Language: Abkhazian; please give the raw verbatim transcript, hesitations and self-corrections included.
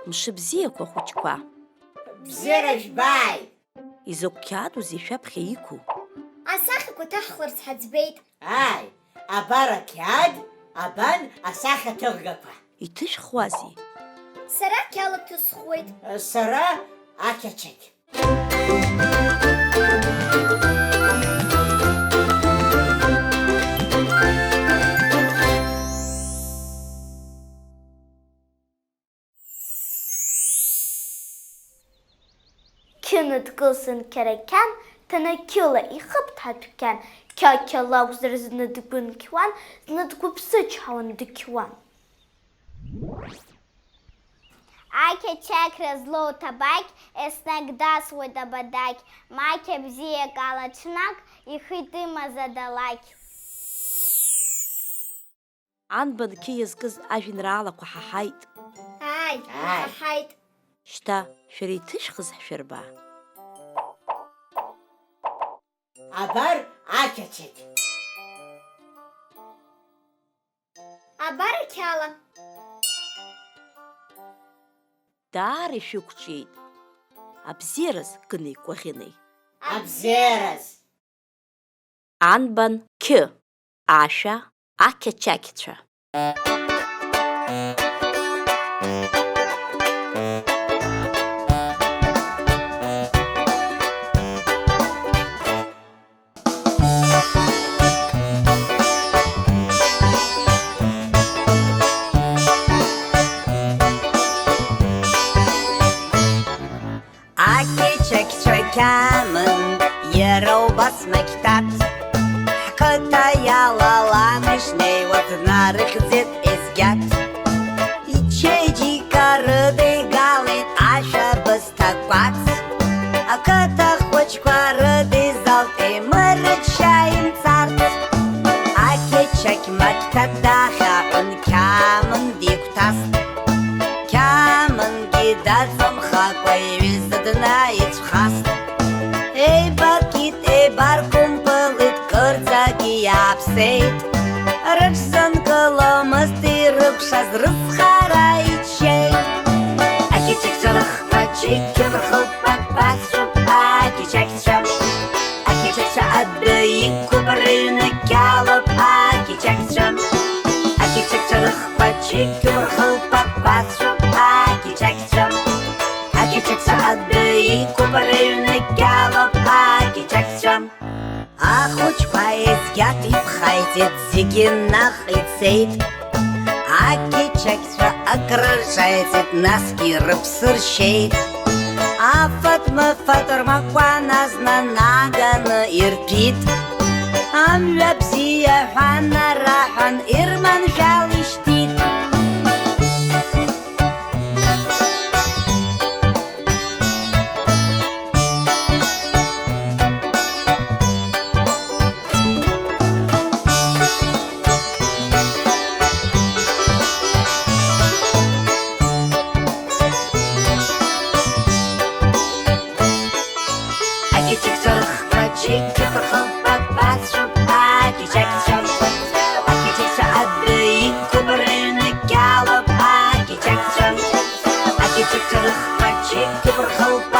Мшыбзиақәа хәыҷқәа. Бзиара жәбааит! Изакә қьаадузеи шәаԥхьа иқәу? Асахьақәа ҭаҳхларц ҳаӡбеит. Ааи, абар ақьаад, абан асахьаҭыхгақәа. Иҭышәхуазеи? Сара қьала ҭысхуеит. Сара ақьачақь. Қьы надкылсын қьарақьан, ҭанақьыла ихыбҭа адәқьан, қьа-қьа лакәзар зны дгәынқьуан, зны дгәыԥсычҳауан, дқьуан. Ақьачақьра злоу ҭабақь, еснагь дасуеит абадақь, мақьа бзиак ала ҽнак ихы иҭымыз адалақь. Анбан қьы иазкыз ажәеинраалақәа ҳаҳаит. Ааи, Ааи. Иҳаҳаит. Шьҭа шәара иҭышәхыз ҳшәырба. Абар ақьачақь. Абар ақьала. Даара ишәықәҿиеит. Абзиараз, Гынеи Кәаӷьынеи. Абзиараз. Анбан қьы, ашәа, ақьачақьцәа. Ақьачақьцәа қьамын, иара убас Мақьҭаҭ. Ҳқыҭа иалаланы ишнеиуаз днарыхьӡеит Езгьаҭ. Ичеиџьыка рыдигалеит ашәа бысҭа кәац. Ақыҭа хәыҷқәа рыдизалт еимырчча имцарц. Ақьачақь Мақьҭаҭ дахьаҳәын, қьамын дигәҭаст. Қьамынгьы даҵамхакәа иҩыза днаицәхаст. Еибакит, еибаркәымпылит, кырӡагьы иааԥсеит. Рыҽзынкыломызт ирыкәшаз, рыцхара иччеит. Ақьачақьцәа рыхқәа чықьқьуп, рхылԥа бацәоуп ақьачақьцәа. Ақьачақьцәа адәы иқәуп, рыҩны қьалоуп ақьачақьцәа. Ақьачақьцәа рыхқәа чықьқьуп, рхылԥа бацәоуп ақьачақьцәа. Ақьачақьцәа адәы иқәуп, рыҩны қьалоуп ақьачақьцәа. Ахәыҷқәа Езгьаҭ иԥхеиҵеит, зегьы наҟ ицеит. Ақьачақьцәа акрырҿеиҵеит, насгьы рыԥсы ршьеит. Афатә-мыфатә рмакәаназ нанаганы ирҭәит. Амҩа бзиа ҳәа нараҳәан, ирманшәал ишьҭит. Ақьачақьцәа рыхқәа чықьқьуп, рхылԥа бацәоуп ақьачақьцәа. Ақьачақьцәа адәы иқәуп, рыҩны қьалоуп ақьачақьцәа. Ақьачақьцәа рыхқәа чықьқьуп, рхылԥа